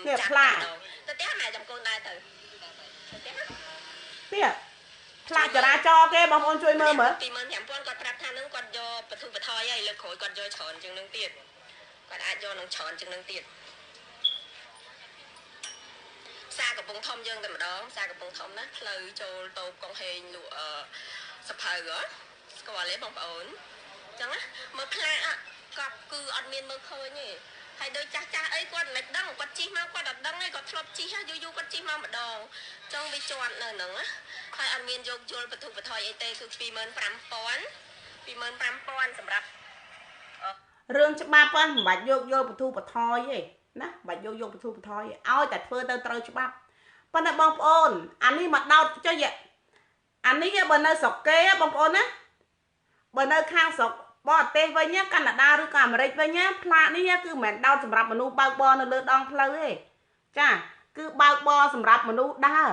នេះផ្លាកទៅផ្ទះម៉ែចាំកូនដែរទៅផ្ទះនេះផ្លាកចរាចរណ៍គេបងប្អូនជួយមើលមើល25000គាត់ប្រាប់ថានឹងគាត់យកបទុបថយហើយលើកក្រោយគាត់យកច្រើនជាងនឹងទៀតគាត់អាចយកនឹងច្រើនជាងនឹងទៀត កំពង់ធំយើងតែម្ដងផ្សារកំពង់ធំណាផ្លូវចូលតូបកុងហេងលក់អឺសភៅហ៎ស្គាល់ទេបងប្អូនចឹងណាមើលផ្លាកកប់គឺអត់មានមើលឃើញទេហើយដូចចាស់ចាស់អីគាត់មិនដឹងគាត់ជិះមកគាត់អត់ដឹងទេគាត់ធ្លាប់ជិះយូរយូរគាត់ជិះមកម្ដងចង់វាជាប់នៅហ្នឹងណាហើយអត់មានយកយល់បទុបថយអីទេគឺ25000 25000សម្រាប់រឿងច្បាប់ហ្នឹងមិនបាច់យកយល់បទុបថយទេណាមិនបាច់យកយកបទុបថយឲ្យតែធ្វើទៅត្រូវច្បាប់ប៉ុន្តែបងប្អូនអានេះមកដោតចុះអានេះបើនៅស្រុកគេបងប្អូនណាបើនៅខាងស្រុកបរទេសវិញកាណាដាឬក៏អាមេរិកវិញផ្លាកនេះគឺមិនមែនដោតសម្រាប់មនុស្សបើកបរនៅលើដងផ្លូវទេចាគឺបើកបរសម្រាប់មនុស្សដើរ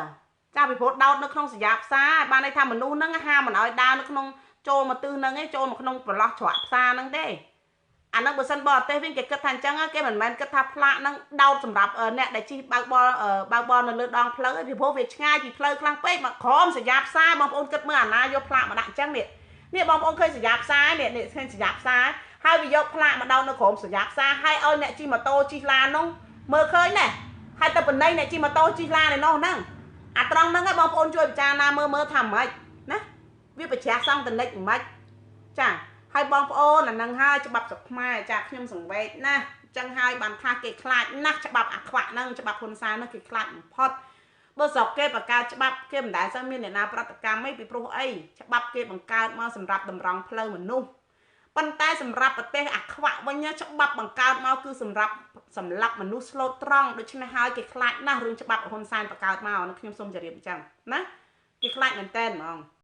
ចាពីព្រោះដោតនៅក្នុងសញ្ញាផ្សារបានន័យថាមនុស្សហ្នឹងហាមមិនឲ្យដើរនៅក្នុងចូលមកទិសហ្នឹងឯងចូលមកក្នុងប្រឡោះច្រកផ្សារហ្នឹងទេអាហ្នឹងបើសិនបរទេសវិញគេគិតថាអញ្ចឹងគេមិនមែនគិតថាផ្លាកហ្នឹងដោតសម្រាប់អ្នកដែលជិះបើកបរនៅលើដងផ្លូវឯងពីព្រោះវាឆ្ងាយពីផ្លូវខ្លាំងពេកមកក្រោមសញ្ញាផ្សារបងប្អូនគិតមើលអាណាយកផ្លាកមកដាក់អញ្ចឹងនេះនេះបងប្អូនឃើញសញ្ញាផ្សារនេះនេះឃើញសញ្ញាផ្សារហើយវាយកផ្លាកមកដោតនៅក្រោមសញ្ញាផ្សារហើយឲ្យអ្នកជិះម៉ូតូជិះឡាននោះមើលឃើញណាហើយទៅបណ្ដៃអ្នកជិះម៉ូតូជិះឡានឯនោះហ្នឹងអាត្រង់ហ្នឹងឯងបងប្អូនជួយពិចារណាមើលមើលថាម៉េចណាវាប្រច្រាស់សង់តនិចម៉េចចាហើយបងប្អូនអានឹងហើយច្បាប់ស្រុកខ្មែរចាខ្ញុំសង្វេគណាស់អញ្ចឹងហើយបានថាគេខ្លាចណាស់ច្បាប់អាខ្វាក់ហ្នឹងច្បាប់ហ៊ុនសែនហ្នឹងគេខ្លាចបំផុតបើស្រុកគេបង្កើតច្បាប់គេមិនដែលសូវមានអ្នកណាប្រតិកម្មអីពីព្រោះអីច្បាប់គេបង្កើតមកសម្រាប់តម្រង់ផ្លូវមនុស្សប៉ុន្តែសម្រាប់ប្រទេសអាខ្វាក់វិញច្បាប់បង្កើតមកគឺសម្រាប់សម្លាប់មនុស្សស្លូតត្រង់ដូច្នេះហើយគេខ្លាចណាស់រឿងច្បាប់ហ៊ុនសែនបង្កើតមកខ្ញុំសូមជម្រាបអញ្ចឹងណាគេខ្លាចមែនតើហ្មង